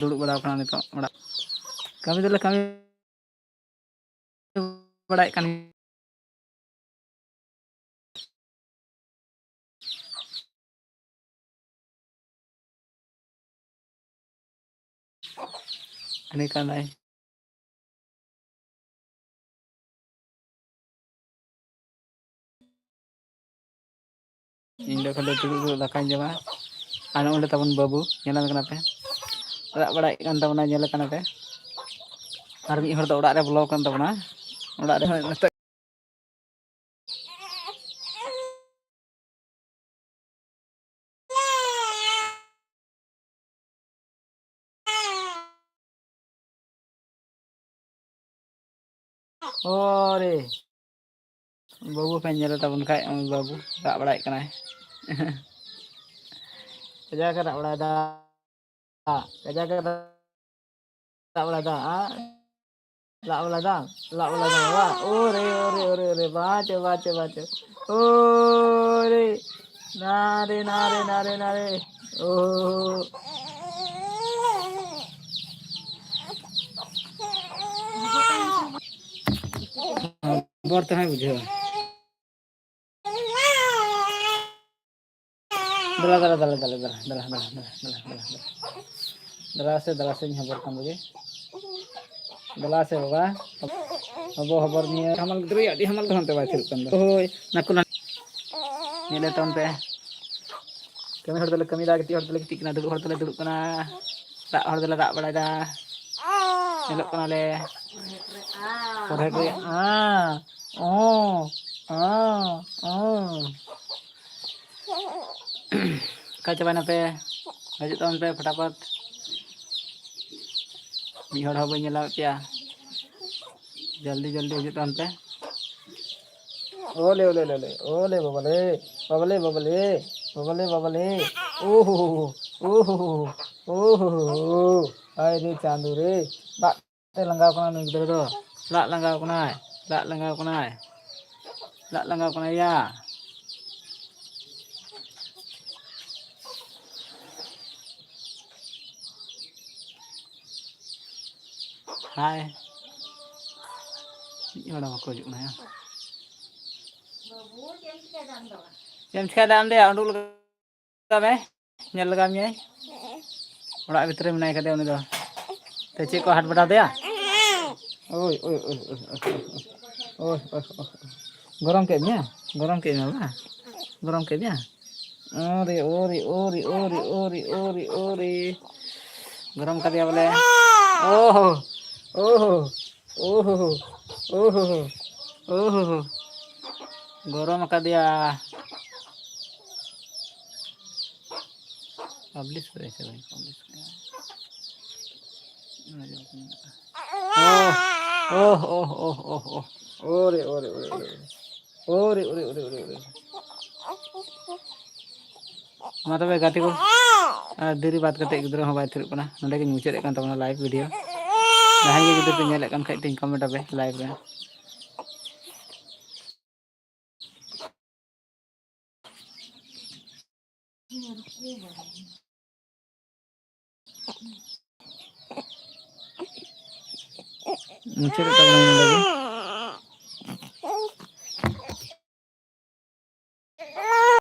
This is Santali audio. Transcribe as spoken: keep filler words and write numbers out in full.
ᱫᱩᱲᱩᱵ ᱵᱟᱲᱟ ᱟᱠᱟᱱᱟ ᱱᱤᱛᱚᱜ ᱚᱲᱟᱜ᱾ ᱠᱟᱹᱢᱤ ᱫᱚᱞᱮ ᱠᱟᱹᱢᱤ ᱵᱟᱲᱟᱭᱮᱫ ᱠᱟᱱ ᱜᱮᱭᱟ᱾ ᱦᱟᱹᱱᱤ ᱠᱟᱱᱟᱭ᱾ ᱤᱧ ᱫᱚ ᱠᱷᱟᱹᱞᱤ ᱫᱩᱲᱩᱵ ᱫᱩᱲᱩᱵ ᱫᱟᱠᱟᱧ ᱡᱚᱢᱟ᱾ ᱟᱨ ᱱᱚᱜᱼᱚᱸᱰᱮ ᱛᱟᱵᱚᱱ ᱵᱟᱹᱵᱩ, ᱧᱮᱞᱮ ᱠᱟᱱᱟ ᱯᱮ, ᱨᱟᱜ ᱵᱟᱲᱟᱭᱮᱫ ᱠᱟᱱ ᱛᱟᱵᱚᱱᱟ, ᱧᱮᱞᱮ ᱠᱟᱱᱟ ᱯᱮ᱾ ᱟᱨ ᱢᱤᱫ ᱦᱚᱲ ᱫᱚ ᱚᱲᱟᱜ ᱨᱮ ᱵᱚᱞᱚ ᱟᱠᱟᱱ ᱛᱟᱵᱚᱱᱟ, ᱚᱲᱟᱜ ᱨᱮᱦᱚᱸ ᱱᱤᱛᱚᱜ ᱳᱨᱮ, ᱵᱟᱹᱵᱩ ᱯᱮ ᱧᱮᱞᱮ ᱛᱟᱵᱚᱱ ᱠᱷᱟᱡ, ᱩᱱᱤ ᱵᱟᱹᱵᱩ ᱨᱟᱜ ᱵᱟᱲᱟᱭᱮᱫ ᱠᱟᱱᱟᱭ᱾ ᱠᱟᱡᱟᱠ ᱮ ᱨᱟᱜ ᱵᱟᱲᱟᱭᱮᱫᱟ, ᱠᱟᱡᱟᱠ ᱮ ᱨᱟᱜ ᱵᱟᱲᱟᱭᱮᱫᱟ, ᱟᱨ ᱨᱟᱜ ᱵᱟᱲᱟᱭᱮᱫᱟ, ᱨᱟᱜ ᱵᱟᱲᱟᱭᱮᱫᱟ, ᱵᱟᱵᱟ᱾ ᱳᱨᱮ, ᱳᱨᱮ, ᱳᱨᱮ, ᱳᱨᱮ, ᱵᱟᱪᱚ, ᱵᱟᱪᱚ, ᱵᱟᱪᱚ᱾ ᱳᱨᱮ, ᱱᱟᱨᱮ, ᱱᱟᱨᱮ, ᱱᱟᱨᱮ, ᱱᱟᱨᱮ᱾ ᱳ᱾ ᱵᱚᱨ ᱛᱮᱦᱚᱸᱭ ᱵᱩᱡᱷᱟᱹᱣᱟ᱾ ᱫᱮᱞᱟ, ᱫᱮᱞᱟ, ᱫᱮᱞᱟ, ᱫᱮᱞᱟ, ᱫᱮᱞᱟ, ᱫᱮᱞᱟ, ᱫᱮᱞᱟ, ᱫᱮᱞᱟ, ᱫᱮᱞᱟ, ᱫᱮᱞᱟ, ᱫᱮᱞᱟ᱾ ᱫᱮᱞᱟ ᱥᱮ, ᱫᱮᱞᱟ ᱥᱮ, ᱤᱧ ᱦᱚᱵᱚᱨ ᱠᱟᱱ ᱞᱮᱜᱮ᱾ ᱫᱮᱞᱟ ᱥᱮ ᱵᱟᱵᱟ᱾ ᱦᱚᱵᱚ, ᱦᱚᱵᱚᱨ ᱢᱮᱭᱟ᱾ ᱦᱟᱢᱟᱞ ᱜᱤᱫᱽᱨᱟᱹ ᱟᱹᱰᱤ ᱦᱟᱢᱟᱞ ᱫᱚ ᱦᱟᱱᱛᱮ ᱵᱟᱭ ᱛᱷᱤᱨᱚᱜ ᱠᱟᱱ ᱫᱚ᱾ ᱦᱳᱭ, ᱱᱟᱠᱩ ᱱᱟ-, ᱧᱮᱞᱮ ᱛᱟᱵᱚᱱ ᱯᱮ᱾ ᱠᱟᱹᱢᱤ ᱦᱚᱲ ᱫᱚᱞᱮ ᱠᱟᱹᱢᱤᱭᱮᱫᱟ, ᱜᱤᱛᱤᱡ ᱦᱚᱲ ᱫᱚᱞᱮ ᱜᱤᱛᱤᱡ ᱠᱟᱱᱟ, ᱫᱩᱲᱩᱵ ᱦᱚᱲ ᱫᱚᱞᱮ ᱫᱩᱲᱩᱵ ᱠᱟᱱᱟ, ᱨᱟᱜ ᱦᱚᱲ ᱫᱚᱞᱮ ᱨᱟᱜ ᱵᱟᱲᱟᱭᱮᱫᱟ᱾ ᱧᱮᱞᱚᱜ ᱠᱟᱱᱟᱞᱮ᱾ ᱯᱚᱨᱮ ᱨᱮ, ᱟᱸ, ᱚᱸ, ᱟᱸ, ᱚᱸ᱾ ᱚᱠᱟ ᱪᱟᱵᱟᱭᱱᱟᱯᱮ? ᱦᱤᱡᱩᱜ ᱛᱟᱵᱚᱱ ᱯᱮ ᱯᱷᱚᱴᱟᱯᱷᱚᱴ᱾ ᱢᱤᱫ ᱦᱚᱲ ᱦᱚᱸ ᱵᱟᱹᱧ ᱧᱮᱞ ᱧᱟᱢᱮᱫ ᱯᱮᱭᱟ᱾ ᱡᱚᱞᱫᱤ, ᱡᱚᱞᱫᱤ ᱦᱤᱡᱩᱜ ᱛᱟᱵᱚᱱ ᱯᱮ᱾ ᱳᱞᱮ, ᱳᱞᱮ, ᱳᱞᱮ, ᱳᱞᱮ, ᱳᱞᱮ, ᱵᱟᱵᱟᱞᱮ, ᱵᱟᱵᱟᱞᱮ, ᱵᱟᱵᱟᱞᱮ, ᱵᱟᱵᱟᱞᱮ, ᱵᱟᱵᱟᱞᱮ᱾ ᱳᱦᱳ, ᱳᱦᱳ, ᱳᱦᱳ, ᱦᱟᱭ ᱨᱮ ᱪᱟᱸᱫᱳ ᱨᱮ᱾ ᱫᱟᱜ ᱛᱮ ᱞᱟᱸᱜᱟᱣ ᱠᱟᱱᱟ ᱱᱩᱭ ᱜᱤᱫᱽᱨᱟᱹ ᱫᱚ᱾ ᱞᱟᱜ ᱞᱟᱸᱜᱟᱣ ᱠᱟᱱᱟᱭ, ᱞᱟᱜ ᱞᱟᱸᱜᱟᱣ ᱠᱟᱱᱟᱭ, ᱞᱟᱜ ᱞᱟᱸᱜᱟᱣ ᱠᱟᱱᱟᱭ ᱭᱟ᱾ ᱦᱟᱭ᱾ ᱢᱤᱫ ᱦᱚᱲ ᱦᱚᱸ ᱵᱟᱠᱚ ᱦᱤᱡᱩᱜ ᱠᱟᱱᱟ ᱭᱟ᱾ ᱪᱮᱫ ᱮᱢ ᱪᱤᱠᱟᱹᱭᱮᱫᱟ ᱟᱢ ᱫᱚ? ᱪᱮᱫ ᱮᱢ ᱪᱤᱠᱟᱹᱭᱮᱫᱟ ᱟᱢ ᱫᱚᱭᱟ? ᱩᱰᱩᱠ ᱞᱮᱠᱟ ᱢᱮ, ᱧᱮᱞ ᱞᱮᱜᱟ ᱢᱮᱭᱟᱭ᱾ ᱚᱲᱟᱜ ᱵᱷᱤᱛᱨᱤ ᱨᱮ ᱢᱮᱱᱟᱭ ᱠᱟᱫᱮᱭᱟ ᱩᱱᱤ ᱫᱚ᱾ ᱛᱮ ᱪᱮᱫ ᱠᱚ ᱦᱟᱴ ᱵᱟᱰᱟᱣ ᱫᱮᱭᱟ? ᱳᱭ, ᱳᱭ, ᱳᱭ, ᱳᱭ, ᱳᱭ, ᱳᱭ, ᱳᱭ, ᱳᱭ, ᱳᱭ᱾ ᱜᱚᱨᱚᱢ ᱠᱮᱫ ᱢᱮᱭᱟ? ᱜᱚᱨᱚᱢ ᱠᱮᱫ ᱢᱮᱭᱟ ᱵᱟᱝ? ᱜᱚᱨᱚᱢ ᱠᱮᱫ ᱢᱮᱭᱟ? ᱳᱨᱮ, ᱳᱨᱮ, ᱳᱨᱮ, ᱳᱨᱮ᱾ ᱜᱚᱨᱚᱢ ᱠᱟᱫᱮᱭᱟ ᱵᱚᱞᱮ᱾ ᱳᱦᱳ, ᱳᱦᱳ, ᱳᱦᱳ, ᱳᱦᱳ, ᱳᱦᱳ᱾ ᱜᱚᱨᱚᱢ ᱟᱠᱟᱫᱮᱭᱟ᱾ ᱯᱟᱵᱽᱞᱤᱥ ᱠᱟᱫᱟᱭ ᱥᱮ ᱵᱟᱭ ᱯᱟᱵᱽᱞᱤᱥ ᱠᱟᱫᱟ? ᱚᱱᱟ ᱡᱚᱢ ᱠᱚ ᱢᱮᱱᱟᱜᱼᱟ᱾ ᱳᱦ, ᱳᱦ, ᱳᱦ, ᱳᱦ, ᱳᱦ, ᱳᱦ᱾ ᱳᱨᱮ, ᱳᱨᱮ, ᱳᱨᱮ, ᱳᱨᱮ, ᱳᱨᱮ᱾ ᱳᱨᱮ, ᱳᱨᱮ, ᱳᱨᱮ, ᱳᱨᱮ, ᱳᱨᱮ᱾ ᱢᱟ ᱛᱚᱵᱮ ᱜᱟᱛᱮ ᱠᱚ, ᱟᱨ ᱫᱮᱨᱤ ᱵᱟᱫ ᱠᱟᱛᱮ ᱜᱤᱫᱽᱨᱟᱹ ᱦᱚᱸ ᱵᱟᱭ ᱛᱷᱤᱨᱚᱜ ᱠᱟᱱᱟ᱾ ᱱᱚᱸᱰᱮ ᱜᱤᱧ ᱢᱩᱪᱟᱹᱫᱮᱫ ᱠᱟᱱ ᱛᱟᱵᱚᱱᱟ ᱞᱟᱭᱤᱵᱷ ᱵᱷᱤᱰᱤᱭᱳ᱾ ᱡᱟᱦᱟᱸᱭ ᱜᱮ ᱡᱩᱫᱤ ᱯᱮ ᱧᱮᱞᱮᱫ ᱠᱟᱱ ᱠᱷᱟᱡ ᱛᱤᱧ ᱠᱚᱢᱮᱱᱴ ᱟᱯᱮ ᱞᱟᱭᱤᱵᱷ ᱨᱮ᱾ ᱢᱩᱪᱟᱹᱫ ᱛᱟᱵᱚᱱᱟ ᱱᱚᱸᱰᱮ ᱜᱮ᱾